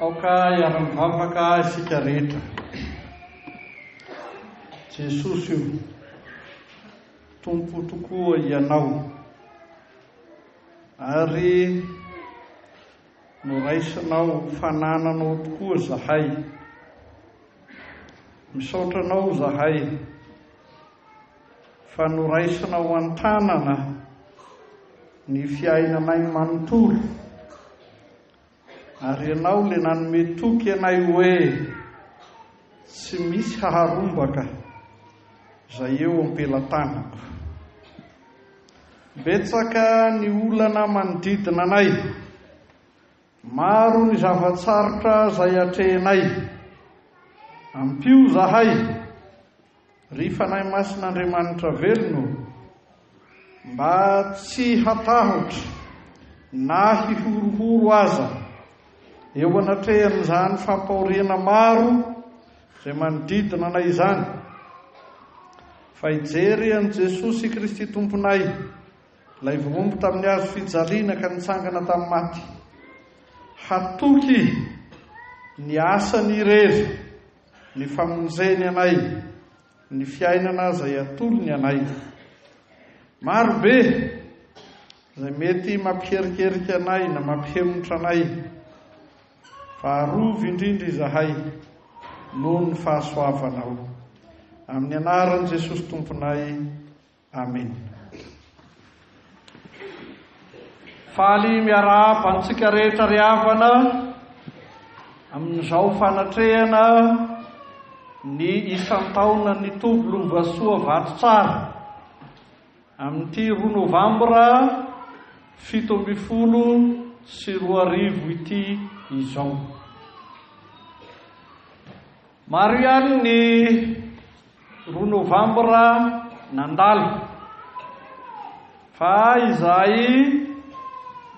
Aoka hiara-mivavaka isika rehetra. Jesosy o, Tompo tokoa Ianao, ary noraisinao ho fanananao tokoa zahay. Misaotra Anao zahay fa noraisinao an-tanana ny fiainanay manontolo. Ary Ianao ilay nanome toky anay hoe tsy misy haharombaka izay eo am-pelatanako. Betsaka ny olana manodidina anay. Maro ny zava-tsarotra izay atrehinay. Ampio izahay. Ry Fanahy Masin'Andriamanitra velona ô, mba tsy hatahotra na hihorohoro aza eo anatrehan'izany fampahoriana maro izay manodidina anay izany, fa hijery an'i Jesosy Kristy Tomponay, ilay voahombo tamin'ny hazo fijaliana ka nitsangana tamin'ny maty. Hatoky ny asany irery. Ny famonjeny anay, ny fiainana izay atolony anay. Maro be izay mety mampiherikerika anay na mampihemotra anay, fa arovy indrindra izahay noho ny fahasoavanao. Amin'ny anaran'i Jesosy Tomponay. Amena. Faly miarahaba antsika rehetra ry havana amin'izao fanatrehana ny isan-taonan'ny Toby Lovasoa Vatotsara amin'ity 2 novambra 2017 ity izao. Maro ihany ny 2 novambra nandalo fa izay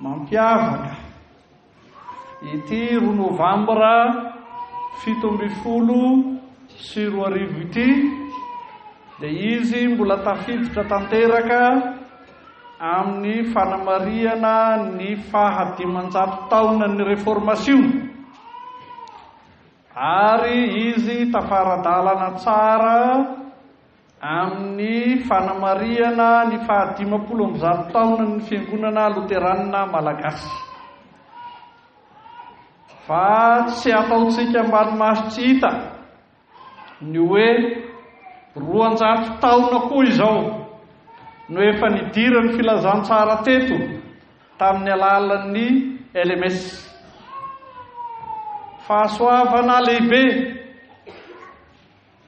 mampiavaka ity 2 novambra 2017 ity dia izy mbola tafiditra tanteraka amin'ny fanamarihana ny faha 500 taonan'ny reformasiona. Ary izy tafara-dalana tsara amin'ny fanamarihana ny faha-150 taonan'ny Fiangonana Loteranina Malagasy. Fa tsy ataontsika ambany maso tsy hita ny hoe 200 taona koa izao no efa nidiran'ny filazantsara teto tamin'ny alalan'ny LMS. Fahasoavana lehibe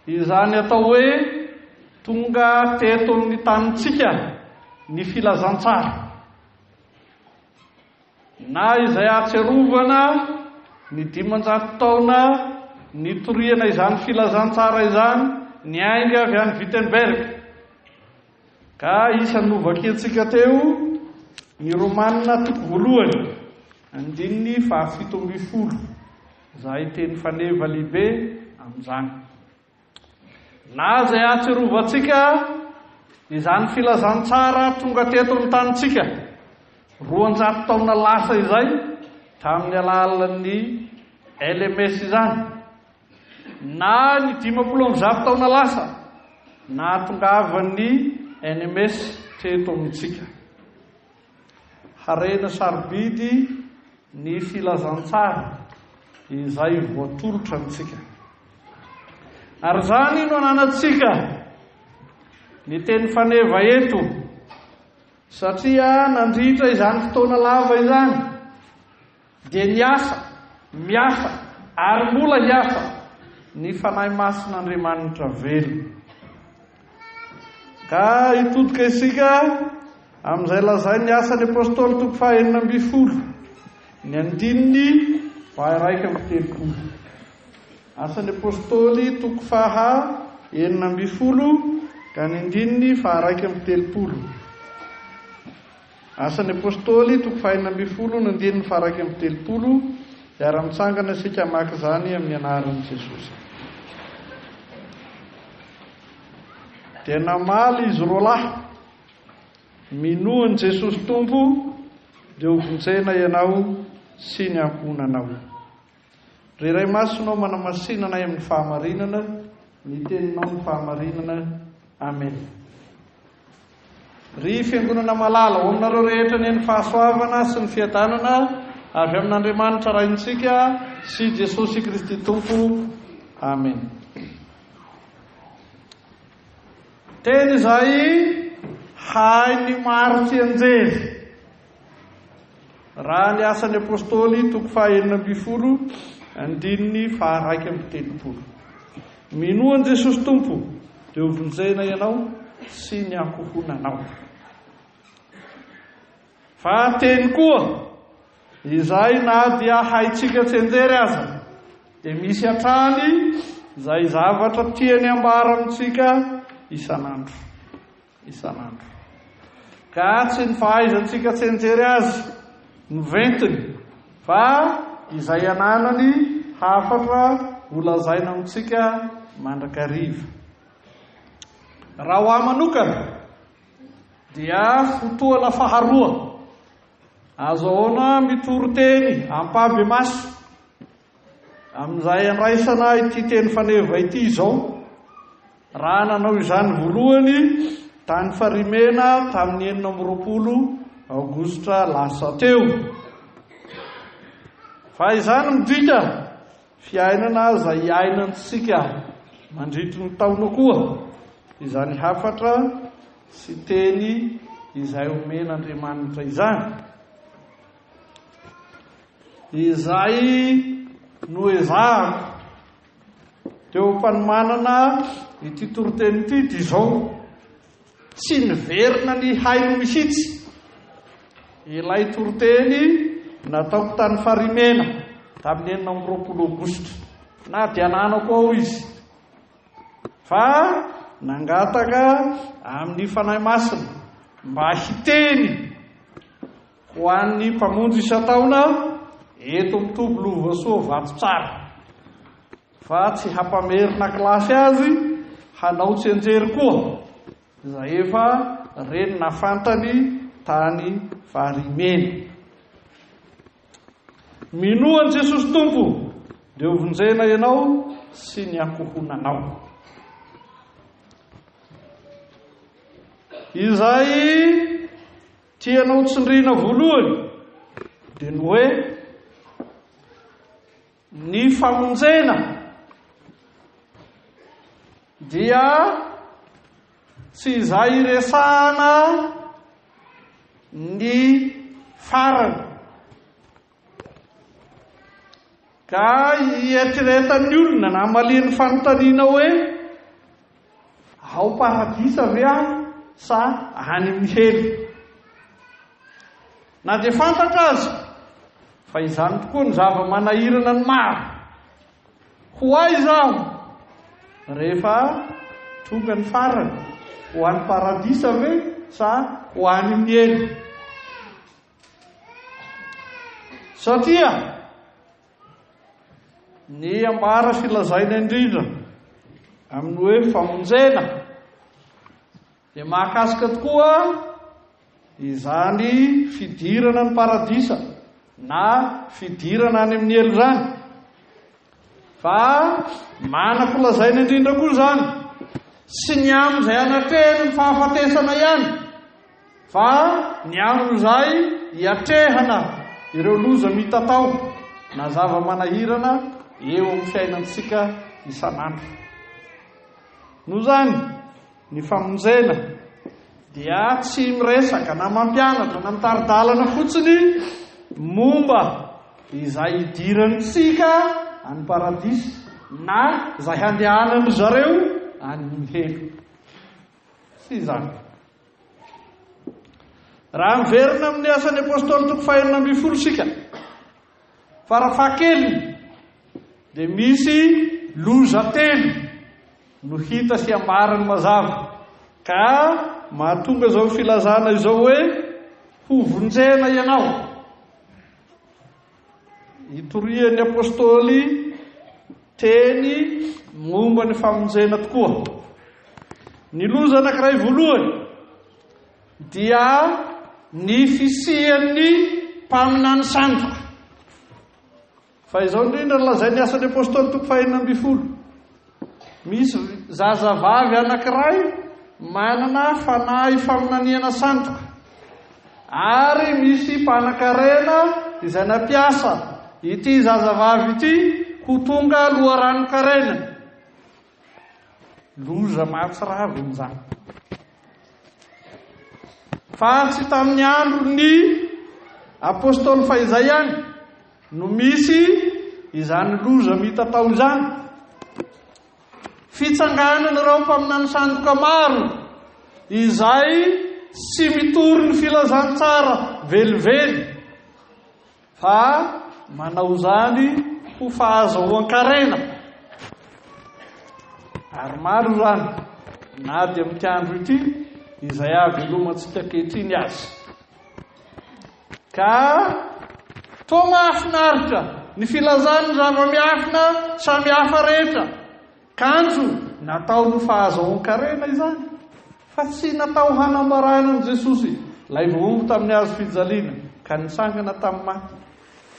izany atao hoe tonga teto amin'ny tanintsika ny filazantsara. Na izay ahatsiarovana ny 500 taona nitoriana izany filazantsara izany niainga avy any Wittenberg. Ka isan'ny novakiantsika teo ny Romana toko voalohany, andininy faha-17, izay teny faneva lehibe amin'izany. Na izay ahatsiarovantsika izany filazantsara tonga teto amin'ny tanintsika, 200 taona lasa izay, tamin'ny alalan'ny LMS izany, Na ny 150 taona lasa nahatongavan'ny NMS teto amintsika. Harena sarobidy ny filazantsara izay voatolotra antsika. Ary izany no ananantsika ny teny faneva eto satria nandritra izany fotoana lava izany Dia niasa, miasa, ary mbola hiasa ny Fanahy Masin'Andriamanitra velona. Ka hitodika isika amin'izay lazain'ny Asan'ny Apostoly toko faha-16, ny andininy faha-31. Asan'ny Apostoly toko faha-16 ka ny andininy faha-31. Asan'ny Apostoly, toko faha-16 ny andininy faha-31, Hiara-mitsangana isika hamaky izany amin'ny anaran'i Jesosy. Dia namaly izy roalahy, Minoa an'i Jesosy Tompo, dia hovonjena ianao sy ny ankohonanao. Ry Ray Masina ô, manamasina anay amin'ny fahamarinana, ny Teninao no fahamarinana. Amen. Ry Fiangonana malala, ho aminareo rehetra anie ny fahasoavana sy ny fiadanana avy amin'Andriamanitra Raintsika sy Jesosy Kristy Tompo. Amen. Teny izay hain'ny maro tsianjery. Raha ny Asan'ny Apostoly toko faha-16 andininy faha-31. Minoa an'i Jesosy Tompo dia hovonjena ianao sy ny ankohonanao. Fa teny koa izay na dia haintsika tsianjery aza dia misy hatrany izay zavatra tiany ambara amintsika isan'andro. isan'andro. Ka tsy ny fahaizantsika tsianjery azy no ventiny fa izay ananany hafatra holazaina amintsika mandrakariva. Raha ho ahy manokana dia fotoana faharoa azo ahoana mitory teny ampahibemaso Amin'izay andraisana ity teny faneva ity izao, raha nanao izany voalohany tany Farimena tamin'ny 26 aogositra lasa teo. Fa izany midika fiainana izay iainantsika mandritry ny taona koa izany hafatra sy teny izay omen'Andriamanitra izany. Izay noezahako teo am-panomanana ity toriteny ity dia izao, tsy niverina nihaino mihitsy ilay toriteny nataoko tany Farimena tamin'ny 26 aogositra, na dia ananako ao izy, fa nangataka amin'ny Fanahy Masina mba hiteny Ho an'ny mpamonjy isan-taona eto amin'ny toby Lovasoa Vatotsara fa tsy hampamerina kilasy azy hanao tsianjery koa izay efa reny na fantany tany Varimena. Minoa an'i Jesosy Tompo dia hovonjena ianao sy ny ankohonanao. Izay Tianao tsindriana voalohany dia ny hoe ny famonjena dia tsy izay iresahana ny farany ka hieritreretan'ny olona na hamalian'ny fanontaniana hoe Ao paradisa ve aho sa any amin'ny helo? Na dia fantatra aza fa izany tokoa ny zava-manahirana ny maro. Ho aiza aho rehefa tonga ny farany? Ho any paradisa ve sa ho any amin'ny helo? Satria Ny ambara sy lazaina indrindra amin'ny hoe famonjena dia mahakasika tokoa izany fidirana ny paradisa na fidirana any amin'ny helo izany. Fa manako lazaina indrindra koa izany sy ny amin'izay anatrehany ny fahafatesana ihany Fa ny amin'izay hiatrehana ireo loza mitatao na zava-manahirana eo amin'ny fiainantsika isan'andro. Noho izany, ny famonjena dia tsy miresaka na mampianatra na mitari-dalana fotsiny momba izay hidirantsika any paradisa na izay handehanan-dry zareo any amin'ny helo. Tsy izany. Raha miverina amin'ny asan'ny Apostoly toko faha-16 isika, farafahakeliny dia misy loza telo no hita sy ambarany mazava ka mahatonga izao filazana izao hoe hovonjena ianao. Itorian'ny Apostoly teny momba ny famonjena tokoa. Ny loza anankiray voalohany dia ny fisian'ny mpaminany sandoka. Fa izao indrindra no lazain'ny Asan'ny Apostoly toko fahenina ambin'ny folo. Misy zazavavy anankiray manana fanahy faminaniana sandoka, ary misy mpanankarena izay nampiasa ity zazavavy ity ho tonga loharanon-karena. Loza mahatsiravina izany. Fa tsy tamin'ny andron'ny apostoly fahizay ihany no misy izany loza mitatao izany. Fitsanganan'ireo mpaminany sandoka maro izay tsy mitory ny filazantsara velively fa manao izany ho fahazahoan-karena. Ary maro izany na dia amin'ity andro ity izay ahavelomantsika ankehitriny aza. Ka toa mahafinaritra ny filazany ny zava-miafina samihafa rehetra, kanjo natao ho fahazahoan-karena izany, fa tsy natao hanambarana an'i Jesosy, ilay voahombo tamin'ny hazo fijaliana ka nitsangana tamin'ny maty.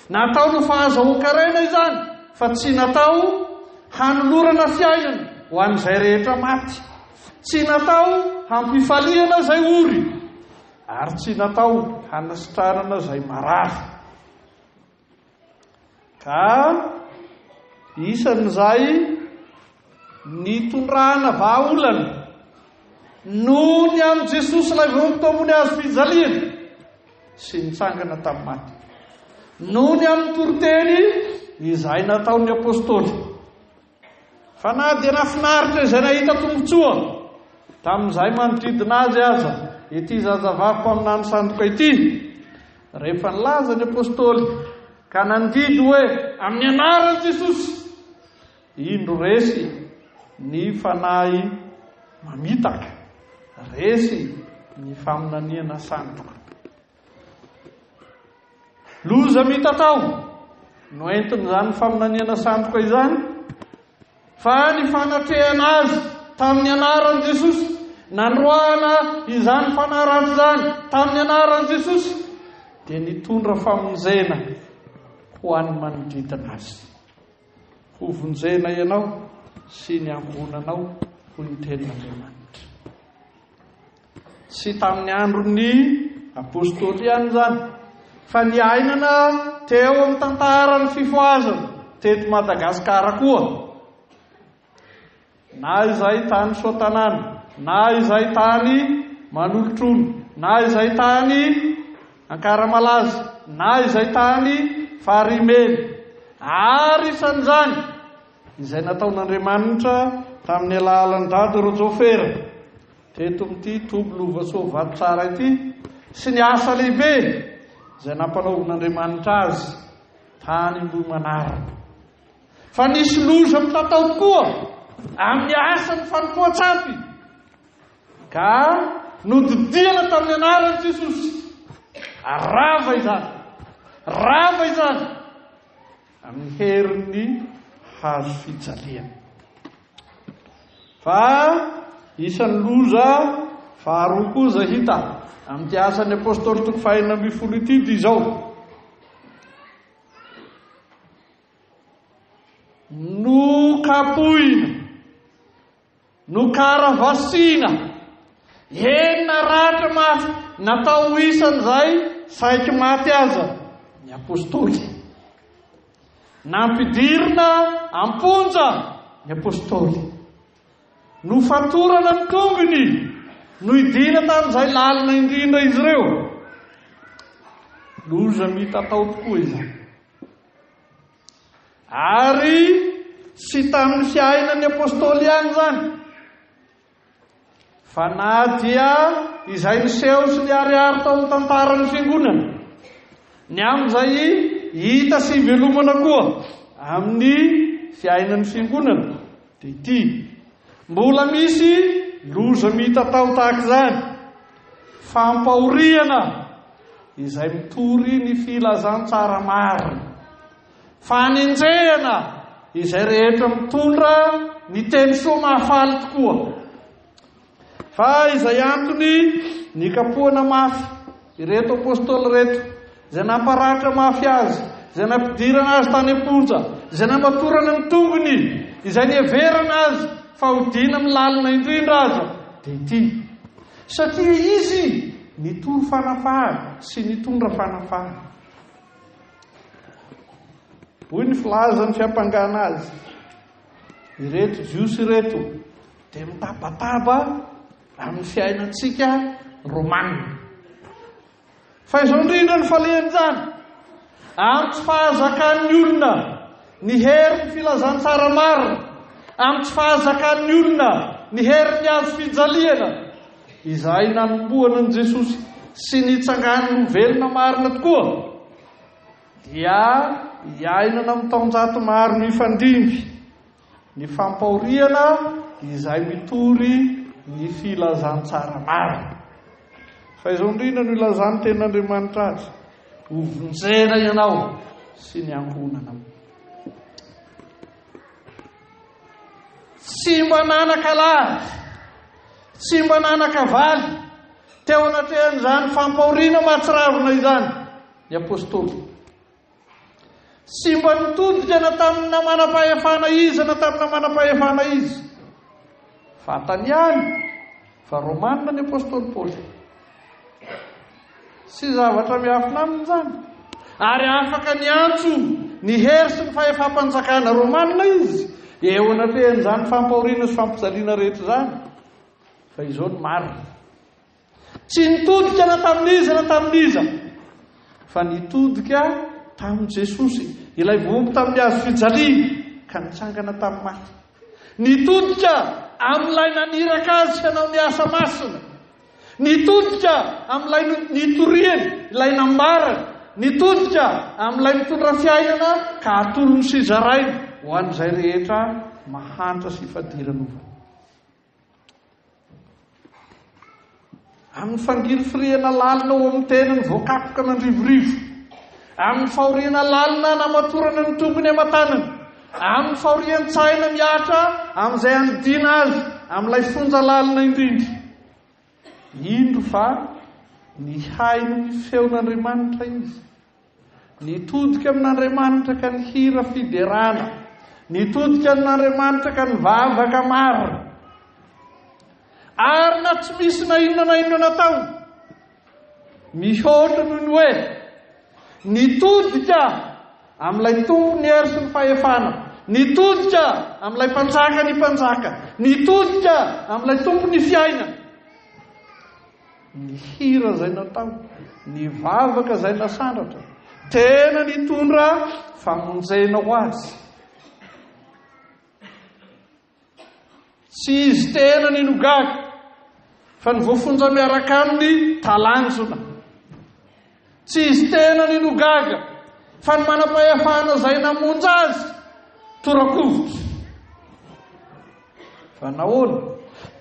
Natao ho fahazahoan-karena izany, fa tsy natao hanolorana fiainana ho an'izay rehetra maty. Tsy natao hampifaliana izay ory, ary tsy natao hanasitranana izay marary. Ka isan'izay nitondrana vahaolana noho ny amin'i Jesosy ilay voaomby tao ambony hazo fijaliana sy nitsangana tamin'ny maty. Noho ny amin'ny toriteny izay nataon'ny apostoly. Fa na dia nahafinaritra izay nahita tombontsoa tamin'izay manodidina azy aza ity zazavavy mpaminany sandoka ity, rehefa nilaza ny apostoly ka nandidy hoe, Amin'ny anaran'i Jesosy, indro resy ny fanahy mamitaka, resy ny faminaniana sandoka. Loza mitatao no entin'izany faminaniana sandoka izany, fa ny fanatrehana azy tamin'ny anaran'i Jesosy, nandroahana izany fanahy ratsy izany tamin'ny anaran'i Jesosy, dia nitondra famonjena ho an'ny manodidina azy. Hovonjena ianao sy ny ankohonanao, hoy ny tenin'Andriamanitra. Tsy tamin'ny andron'ny apostoly ihany izany, fa niainana teo amin'ny tantaran'ny fifohazana teto Madagasikara koa. Na izay tany Soatanàna, na izay tany Manolotrony, na izay tany Ankaramalaza, na izay tany Farimena. Ary isan'izany izay nataon'Andriamanitra tamin'ny alalan'i Dada Rojofera. Teto amin'ity toby Lovasoa Vatotsara ity sy ny asa lehibe izay nampanaovin'Andriamanitra azy tany Ambohimanarina. Fa nisy loza mitatao tokoa amin'ny asan'ny fanompoan-tsampy ka nodidiana tamin'ny anaran'i Jesosy. Rava izany. Rava izany amin'ny herin'ny hazo fijaliana. Fa isan'ny loza faharoa koa izay hita amin'ity asan'ny apostoly toko faha-16 ity dia izao. Nokapohina, nokaravasiana, eny naratra mafy, natao ho isan'izay saiky maty aza ny apostoly. Nampidirina am-ponja ny apostoly. Nofatorana ny tongony, nohidiana tamin'izay lalina indrindra izy ireo. Loza mitatao tokoa izany. Ary tsy tamin'ny fiainan'ny apostoly ihany izany. Fa na dia izay niseho sy niharihary tao amin'ny tantaran'ny Fiangonana, ny amin'izay hita sy ivelomana koa amin'ny fiainan'ny Fiangonana, dia ity, mbola misy loza mitatao tahaka izany, fampahoriana izay mitory ny filazantsara marina. Fanenjehana izay rehetra mitondra ny teny soa mahafaly tokoa. Fa izay antony nikapohana mafy ireto apostoly ireto, izay namparatra mafy azy, Izay nampidirana azy tany am-ponja, izay namatorana ny tongony, izay niheverana azy fa hodiana amin'ny lalina indrindra aza, dia ity. Satria izy nitory fanafahana sy nitondra fanafahana. Hoy ny filazan'ny fiampangana azy, ireto Jiosy ireto dia mitabataba amin'ny fiainantsika Romana. Fa izao indrindra no falehan'izany, amin'ny tsy fahazakan'ny olona ny herin'ny filazantsara marina, amin'ny tsy fahazakan'ny olona ny herin'ny hazo fijaliana, izay nanombohana an'i Jesosy sy nitsanganany ho velona marina tokoa, dia iainana amin'ny taonjato maro mifandimby ny fampahoriana izay mitory ny filazantsara marina. Fa izao indrindra no ilazan'ny tenin'Andriamanitra azy, Hovonjena ianao sy ny ankohonanao. Tsy mba nanan-kalahy, tsy mba nanan-kavaly teo anatrehan'izany fampahoriana mahatsiravina izany ny apostoly. Tsy mba nitodika na tamina manam-pahefana iza na tamina manam-pahefana iza. Fantany ihany fa Romanina ny apostoly Paoly. Tsy zavatra miafina aminy izany. Ary afaka niantso ny hery sy ny fahefam-panjakana romanina izy eo anatrehan'izany fampahoriana sy fampijaliana rehetra izany. Fa izao no marina. Tsy nitodika na tamin'iza na tamin'iza, fa nitodika tamin'i Jesosy, ilay voahombo tamin'ny hazo fijaliana ka nitsangana tamin'ny maty. Nitodika amin'ilay naniraka azy hanao ny asa masina. Nitodika amin'ilay nitoriany, ilay nambarany. Nitodika amin'ilay mitondra fiainana ka atolony sy zarainy ho an'izay rehetra mahantra sy fadiranovana. Amin'ny fangirifiriana lalina ao amin'ny tenany voakapoka mandrivorivo, amin'ny fahoriana lalina namatorana ny tongony aman-tanany, amin'ny fahorian-tsaina mihatra amin'izay andidiana azy amin'ilay fonja lalina indrindra. Indro fa nihaino ny feon'Andriamanitra izy. Nitodika amin'Andriamanitra ka nihira fiderana. Nitodika amin'Andriamanitra ka nivavaka marina. Ary na tsy misy na inona na inona natao, mihoatra noho ny hoe nitodika amin'ilay Tompon'ny hery sy ny fahefana, nitodika amin'ilay Mpanjaka ny mpanjaka, nitodika amin'ilay Tompon'ny fiainana. Ny hira izay natao, ny vavaka izay nasandratra, tena nitondra famonjena ho azy. Tsy izy tenany no gaga, fa ny voafonja miaraka aminy talanjona. Tsy izy tenany no gaga, fa ny manam-pahefana izay namonja azy torakovitra. Fa nahoana?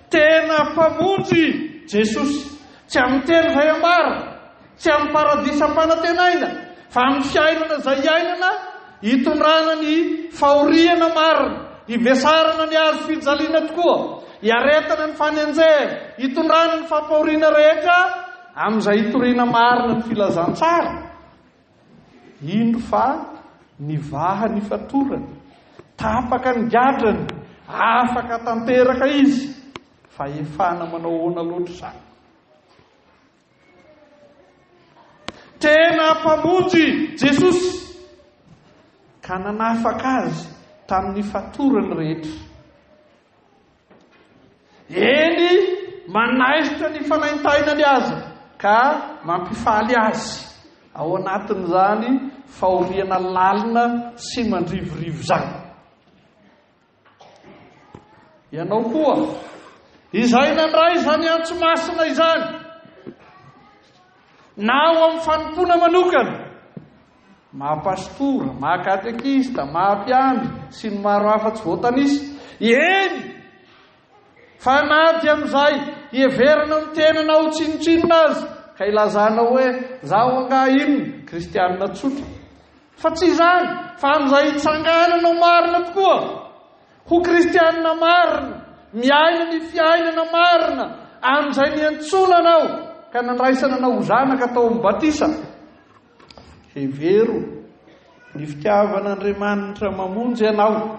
Tena Mpamonjy Jesosy, tsy amin'ny teny izay ambara, tsy amin'ny paradisa ampanantenaina, fa amin'ny fiainana izay iainana, hitondrana ny fahoriana marina, hivesarana ny hazo fijaliana tokoa, hiaretana ny fanenjehana, hitondrana ny fampahoriana rehetra, amin'izay hitoriana marina ny filazantsara. Indro fa nivaha ny fatorany, tapaka ny gadrany, afaka tanteraka izy. Fahefana manao ahoana loatra izany? Tena Mpamonjy Jesosy, ka nanafaka azy tamin'ny fatorany rehetra. Eny, manaisotra ny fanaintainany aza ka mampifaly azy ao anatin'izany fahoriana lalina sy mandrivorivo izany. Ianao koa, izay nandray izany antso masina izany, na ao amin'ny fanompoana manokana, maha pastora, maha katekista, maha mpiandry, sy ny maro hafa tsy voatanisa. Eny, fa na dia amin'izay hiheverana ny tenanao ho tsinontsinona aza, ka ilazanao hoe, Izaho angaha inona? Kristianina tsotra. Fa tsy izany, fa amin'izay hitsangananao marina tokoa, ho kristianina marina, miaina ny fiainana marina, amin'izay niantsoana anao ka nandraisana anao ho zanaka tao amin'ny batisa. Hevero. Ny fitiavan'Andriamanitra mamonjy anao.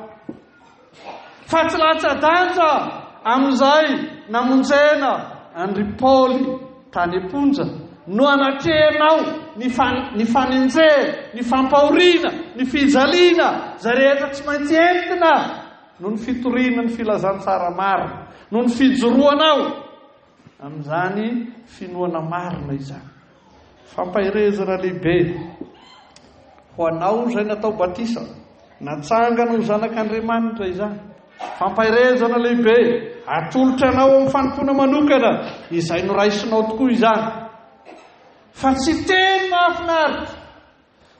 Fa tsy latsa-danja amin'izay namonjena an-dry Paoly tany am-ponja no anatrehanao ny ny fanenjehana, ny fampahoriana, ny fijaliana, izay rehetra tsy maintsy entina noho ny fitoriana ny filazantsara marina, noho ny fijoroanao amin'izany finoana marina izany. Fampaherezana lehibe ho anao izay natao batisa, natsangana ho zanak'Andriamanitra izany. Fampaherezana lehibe atolotra anao amin'ny fanompoana manokana izay noraisinao tokoa izany. Fa tsy teny mahafinaritra,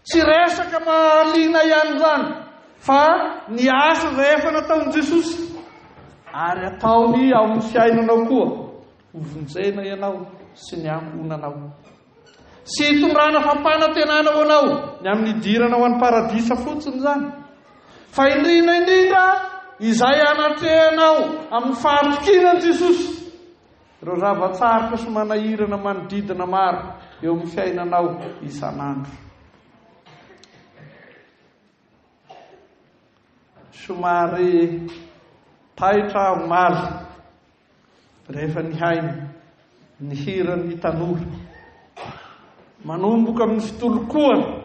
tsy resaka mahaliana ihany izany, fa ny asa izay efa nataon'i Jesosy ary ataony ao amin'ny fiainanao koa. Hovonjena ianao sy ny ankohonanao. Tsy hitondrana fampanantenana ho anao ny amin'ny hidirana ho any paradisa fotsiny izany, fa indrindra indrindra izay anatrehanao amin'ny fahatokiana an'i Jesosy ireo zava-tsarotra sy manahirana manodidina maro eo amin'ny fiainanao isan'andro. Somary taitra aho omaly Rehefa nihaino ny hiran'ny tanora, manomboka amin'ny fitolokoana,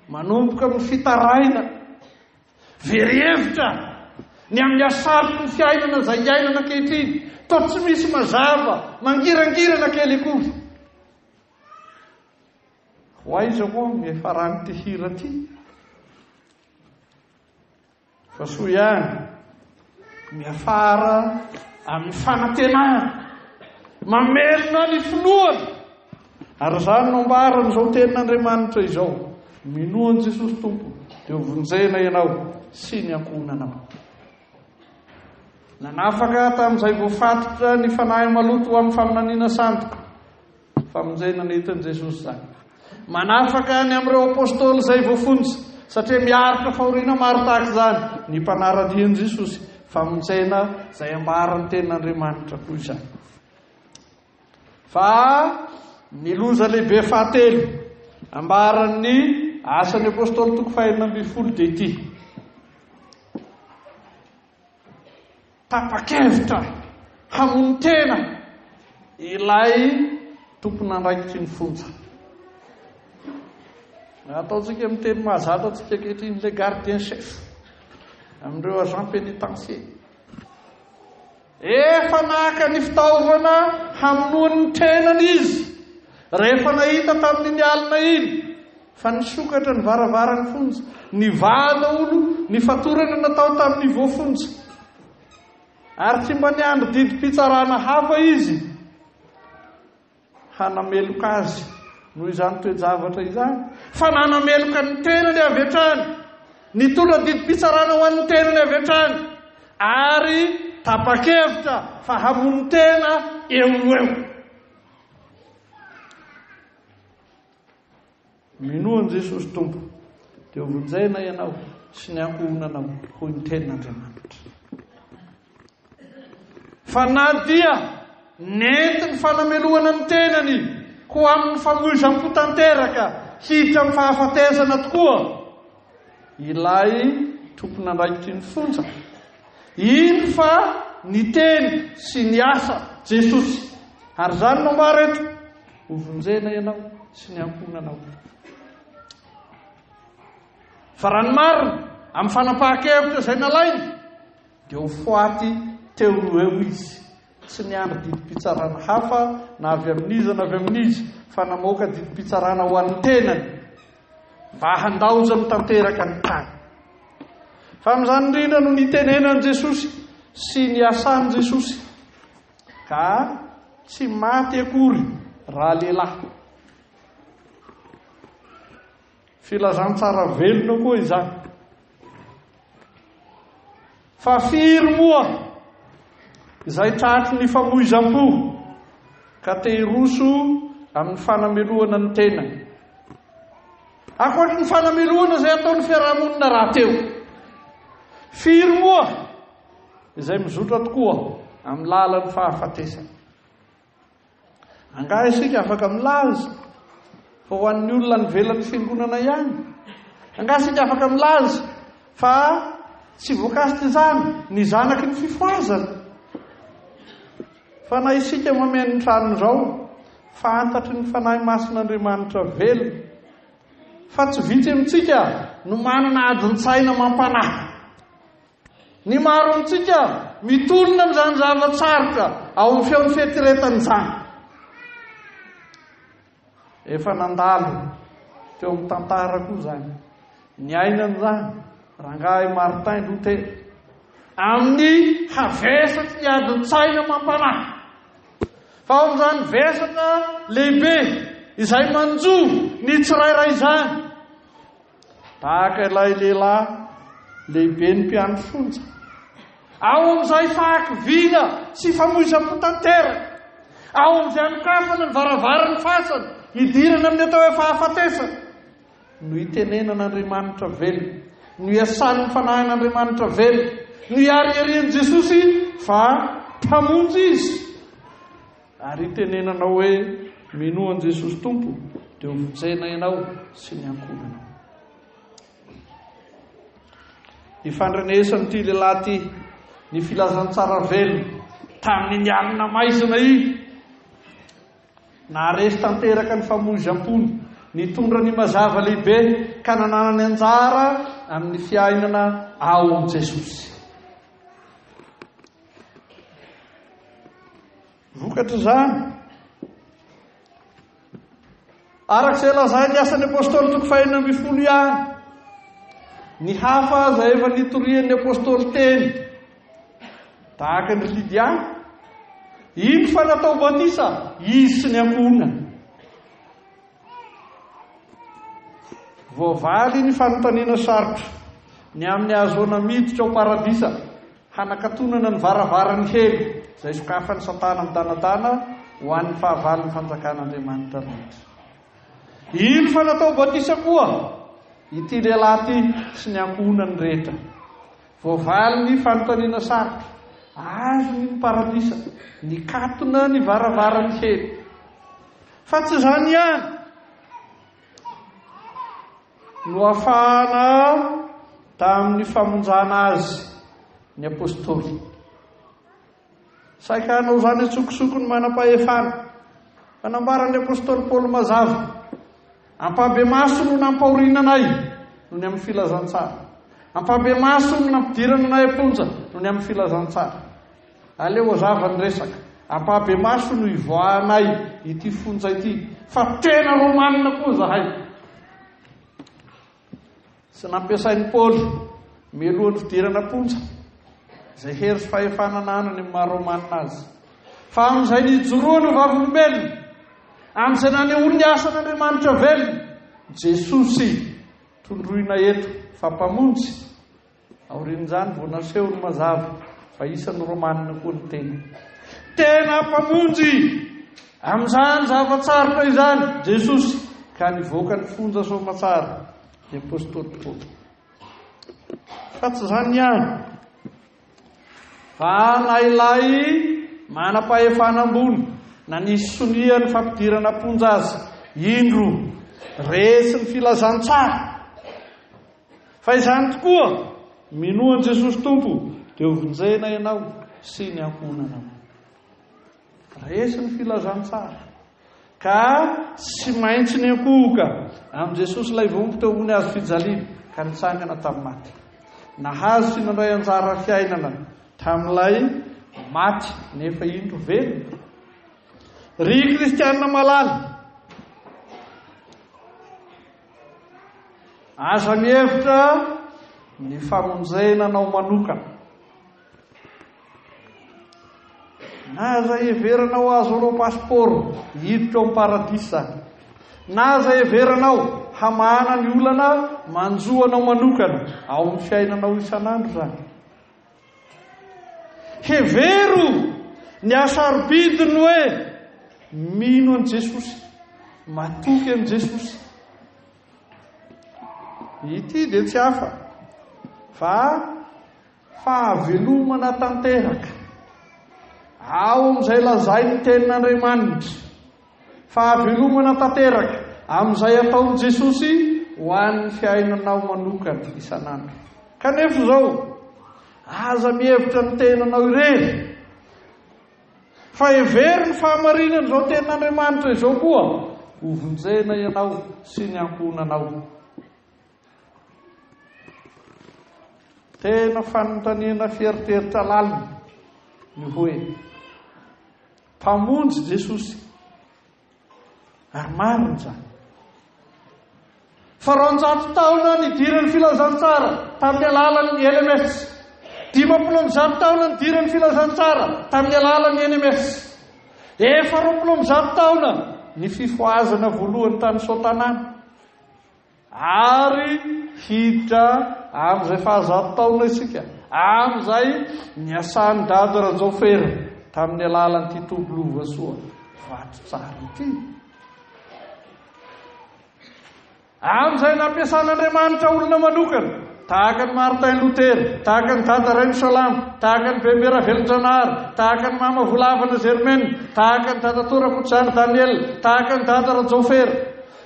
manomboka amin'ny fitarainana, very hevitra ny amin'ny hasarotry ny fiainana izay iainana ankehitriny, toa tsy misy mazava, mangirangirana kely akory. Ho aiza moa ny hiafaran'ity hira ity? Fa soa ihany, miafara amin'ny fanantenana, mamelona ny finoana. Ary izany no ambaran'izao tenin'Andriamanitra izao, minoa an'i Jesosy Tompo, dia ho vonjena ianao sy ny ankohonanao. Nanafaka tamin'izay voafatotra ny fanahy maloto ho amin'ny faminaniana sandoka. Famonjena nentin'i Jesosy izany. Manafaka ny amin'ireo apostoly izay voafonja, satria miaritra fahoriana maro tahaka izany ny mpanara-dia an'i Jesosy. Famonjena izay ambaran'ny tenin'Andriamanitra koa izany. Fa ny loza lehibe fahatelo ambaran'ny asan'ny apostoly toko fahenina ambin'ny folo dia ity. Tapa-kevitra hamono tena ilay tompon'andraikitry ny fonja. Ataontsika amin'ny teny mahazatra antsika ankehitriny ilay gardien chef amin'ireo agent pénitentiaire. Efa naka ny fitaovana hamonoany ny tenany izy rehefa nahita tamin'iny alina iny fa nisokatra ny varavaran'ny fonja, nivaha daholo ny fatorana natao tamin'ny voafonja. Ary tsy mba niandry didim-pitsarana hafa izy. hanameloka azy noho izany toe-javatra izany, fa nanameloka ny tenany avy hatrany, nitondra didim-pitsarana ho an'ny tenany avy hatrany, ary tapa-kevitra fa hamono tena eo no eo. Minoa an'i Jesosy Tompo, dia hovonjena ianao sy ny ankohonanao, hoy ny tenin'Andriamanitra. Fa na dia nentin'ny fanamelohana ny tenany ho amin'ny famoizam-po tanteraka hiditra amin'ny fahafatesana tokoa ilay tompon'andraikitry ny fonja, iny fa niteny sy niasa Jesosy. Ary izany no ambara eto, hovonjena ianao sy ny ankohonanao. Fa raha ny marina, amin'ny fanapahan-kevitra izay nalainy, dia ho foaty teo no eo izy. Tsy niandry didim-pitsarana hafa na avy amin'iza na avy amin'iza, fa namoaka didim-pitsarana ho an'ny tenany, mba handaozany tanteraka ny tany. Fa amin'izany indrindra no nitenenan'i Jesosy sy niasan'i Jesosy, ka tsy maty akory raha lehilahy. Filazantsara velona koa izany. Fa firy moa izay tratry ny famoizam-po ka te hiroso amin'ny fanamelohana ny tenany. Ankoatry ny fanamelohana izay ataon'ny fiarahamonina rahateo. Firy moa izay mizotra tokoa amin'ny lalan'ny fahafatesana. Angaha isika afaka milaza fa ho an'ny olona any ivelan'ny fiangonana ihany? Angaha isika afaka milaza fa tsy voakasik'izany ny zanaky ny fifohazana? Fa na isika mameno ny tranony izao, fantatry ny Fanahy Masin'Andriamanitra velona fa tsy vitsy amintsika no manana adin-tsaina mampanahy. Ny maro amintsika mitolona amin'izany zava-tsarotra ao amin'ny feon'ny fieritreretana izany. Efa nandalo teo amin'ny tantara koa izany. Niainana izany rangahy Martin Luther amin'ny havesatry ny adin-tsaina mampanahy. Fa ao amin'izany vesatra lehibe izay manjo ny tsirairay izany, Tahaka ilay lehilahy lehiben'ny mpiandry fonja, ao amin'izay fahakiviana sy famoizam-po tanteraka, ao amin'izay anokafana ny varavaran'ny fasana, hidirana amin'ny atao hoe fahafatesana, no itenenan'Andriamanitra velona, no iasan'ny Fanahin'Andriamanitra velona, no ihariharian'i Jesosy fa Mpamonjy Izy. Ary itenenanao hoe, Minoa an'i Jesosy Tompo, dia hovonjena ianao sy ny ankohonanao. Ifandrenesan'ity lehilahy ity ny filazantsara velona tamin'iny alina maizina iny. Naharesy tanteraka ny famoizam-pony, nitondra ny mazava lehibe ka nananany anjara amin'ny fiainana ao amin'i Jesosy. Vokatr'izany, araka izay lazain'ny Asan'ny Apostoly toko fahenina ambin'ny folo ihany, ny hafa aza efa nitorian'ny Apostoly teny, tahaka an-dry Lydia, iny fa natao batisa izy sy ny ankohonany. Voavaly ny fanontaniana sarotra ny amin'ny hahazoana miditra ao Paradisa, hanakatonana ny varavaran'ny helo izay sokafan'i Satana midanadana ho an'ny fahavalon'ny Fanjakan'Andriamanitra rehetra. Iny fa natao batisa koa ity lehilahy ity sy ny ankohonany rehetra. Voavaly ny fanontaniana sarotra, azony ny Paradisa, nikatona ny varavaran'ny helo. Fa tsy izany ihany no afahana tamin'ny famonjana azy ny apostoly. Saika hanao izany an-tsokosoko ny manam-pahefana. Fa nambaran'ny apostoly Paoly mazava, ampahibemaso no nampahoriana anay noho ny amin'ny filazantsara. Ampahibemaso no nampidirana anay am-ponja noho ny amin'ny filazantsara. Aleo hazava ny resaka. Ampahibemaso no ivoahanay ity fonja ity fa tena romanina koa zahay. Tsy nampiasain'i Paoly mialohan'ny fidirana am-ponja izay hery sy fahefana ananany amin'ny maha romanina azy. Fa amin'izay nijoroany ho vavolombelona, amin'izay nanehoany ny asan'Andriamanitra velona, Jesosy tondroina eto fa Mpamonjy, Aorian'izany vao nasehony mazava fa isan'ny Romanina koa ny tenany. Tena Mpamonjy amin'izany zava-tsarotra izany Jesosy ka nivoaka ny fonja soamatsara ny apostoly Paoly. Fa tsy izany ihany fa na ilay manam-pahefana ambony nanisy sonia ny fampidirana am-ponja azy, indro resy ny filazantsara. Fa izany tokoa, minoa an'i Jesosy Tompo, dia hovonjena ianao sy ny ankohonanao. Resy ny filazantsara. Ka tsy maintsy niankohoka amin'i Jesosy ilay vohombo teo ambony hazo fijaliana ka nitsangana tamin'ny maty. Nahazo sy nandray anjara fiainana tamin'ilay maty nefa indro velona. Ry kristianina malala, Aza mihevitra ny famonjena anao manokana. Na aza heveranao hahazoanao passeport hiditra ao amin'ny paradisa izany. Na aza heveranao hamahana ny olana manjo anao manokana ao amin'ny fiainanao isan'andro izany. Hevero ny hasarobidiny hoe mino an'i Jesosy, matoky an'i Jesosy. Ity dia tsy hafa fa fahavelomana tanteraka ao amin'izay lazain'ny tenin'Andriamanitra. Fahavelomana tanteraka amin'izay ataon'i Jesosy ho an'ny fiainanao manokana isan'andro. Kanefa izao, aza mihevitra ny tenanao irery, fa hevero ny fahamarinan'izao tenin'Andriamanitra izao koa, hovonjena ianao sy ny ankohonanao. Tena fanontaniana fieritreritra lalina ny hoe, Mpamonjy Jesosy. Ary marina izany. Fa 200 taona nidiran'ny filazantsara tamin'ny alalan'ny LMS. 150 taona nidiran'ny filazantsara tamin'ny alalan'ny NMS. Efa 120 taona ny fifohazana voalohany tany Soatanàna. Ary hiditra amin'izay fahazato taona isika, amin'izay niasan'i Dada Rajaofera tamin'ny alalan'ity toby Lovasoa vato tsara ity. Amin'izay nampiasan'Andriamanitra olona manokana, tahaka an'i Martin Luther, tahaka an'i Dada Rainisalama, tahaka an'i Bembe Ravelonjanahary, tahaka an'i Mama Volavana Germaine, tahaka an'i Dadatoa Rakotozandry Daniel, tahaka an'i Dada Rajaofera.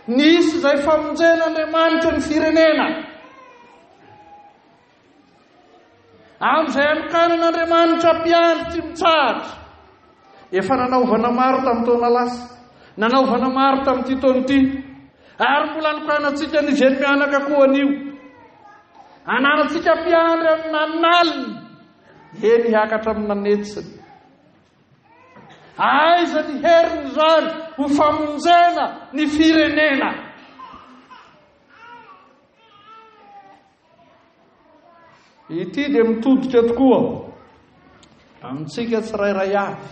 Nisy izay famonjen'Andriamanitra ny firenena. Amin'izay anokanan'Andriamanitra mpiandry tsy mitsahatra. Efa nanaovana maro tamin'ny taona lasa, nanaovana maro tamin'ity taona ity, ary mbola anokanantsika ny jeny mianaka koa anio. Ananantsika mpiandry amin'ny nanaliny, eny hiakatra amin'ny nanetsiny. Aiza ny herin'izany ho famonjena ny firenena? Ity dia mitodika tokoa amintsika tsirairay avy.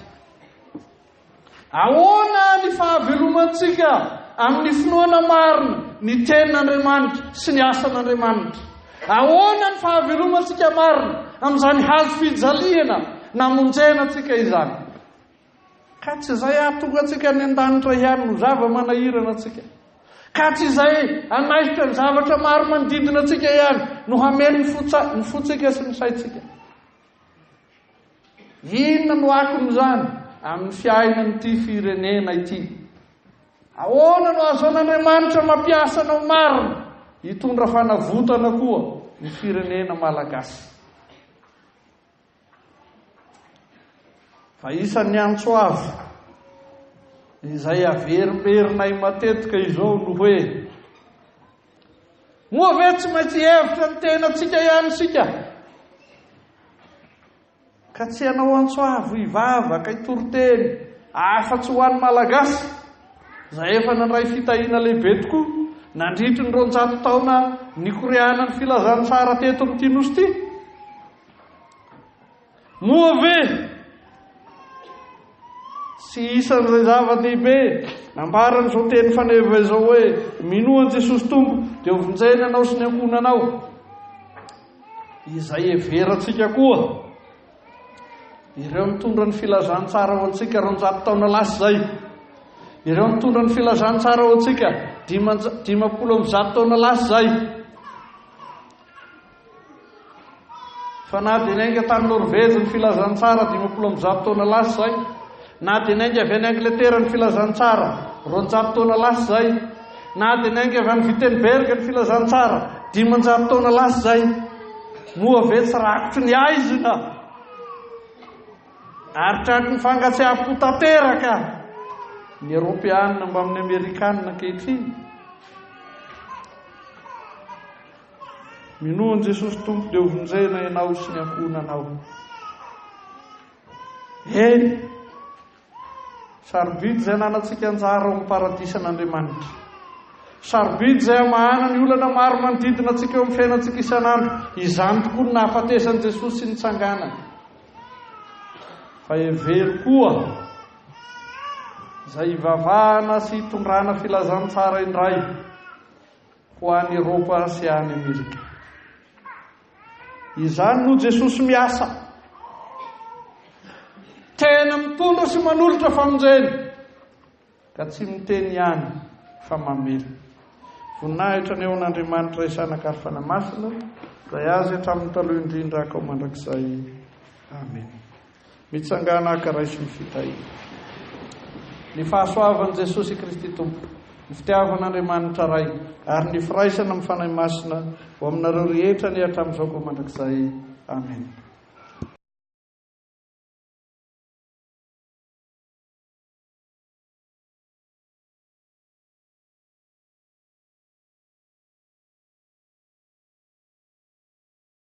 Ahoana ny fahavelomantsika amin'ny finoana marina ny tenin'Andriamanitra sy ny asan'Andriamanitra? Ahoana ny fahavelomantsika marina amin'izany hazo fijaliana namonjena antsika izany? Ka tsy izay hahatonga antsika any an-danitra ihany no zava-manahirana antsika. Ka tsy izay hanaisotra ny zavatra maro manodidina antsika ihany no hamely ny fontsika sy ny saintsika. Inona no akon'izany amin'ny fiainan'ity firenena ity? Ahoana no ahazoan'Andriamanitra mampiasa anao marina hitondra fanavotana koa ny firenena malagasy? Fa isan'ny antso avo izay averimberinay matetika izao no hoe moa ve tsy maintsy hevitra ny tenantsika ihany isika ka tsy hanao antso avo hivavaka hitoriteny afa-tsy ho an'ny Malagasy izay efa nandray fitahiana lehibe tokoa nandritry ny 200 taona nikoriana ny filazantsara teto amin'ity nosy ity? Moa ve tsy isan'izay zava-dehibe nambaran'izao teny faneva izao hoe minoa an'i Jesosy Tompo dia hovonjena ianao sy ny ankohonanao? Izay heverantsika koa ireo nitondra ny filazantsara ho antsika 200 taona lasa izay, ireo nitondra ny filazantsara ho antsika 150 taona lasa izay. Fa na dia niainga tany Norvezy ny filazantsara 150 taona lasa izay, na dia niainga avy any Angletera ny filazantsara 200 taona lasa izay, na dia niainga avy any Wittenberg ny filazantsara 500 taona lasa izay, moa ve tsy rakotry ny aizina ary tratry ny fangatsiaham-po tanteraka ny Eoropeanina mbamin'ny Amerikanina ankehitriny? Minoa an'i Jesosy Tompo dia hovonjena ianao sy ny ankohonanao. Eny, sarobidy izay ananantsika anjara ao amin'ny paradisan'Andriamanitra. Sarobidy izay hamahana ny olana maro manodidina antsika eo amin'ny fiainantsika isan'andro. Izany tokoa no nahafatesan'i Jesosy sy nitsanganany. Fa hevero koa izay hivavahana sy hitondrana filazantsara indray. Ho any Eropa sy any Amerika. Izany no Jesosy miasa. Tena mitondra sy manolotra famonjena. Ka tsy miteny ihany fa mamela. Voninahitra ny eo an'Andriamanitra Ray Zanaka ary Fanahy Masina, izay azy hatramin'ny taloha indrindra hakao mandrakizay. Amen. Mitsangàna haka raiso ny fitahiana. Ny fahasoavan'i Jesosy Kristy Tompo. Ny fitiavan'Andriamanitra Ray, ary ny firaisana amin'ny Fanahy Masina ho aminareo rehetra anie hatramin'izao koa mandrakizay. Amena.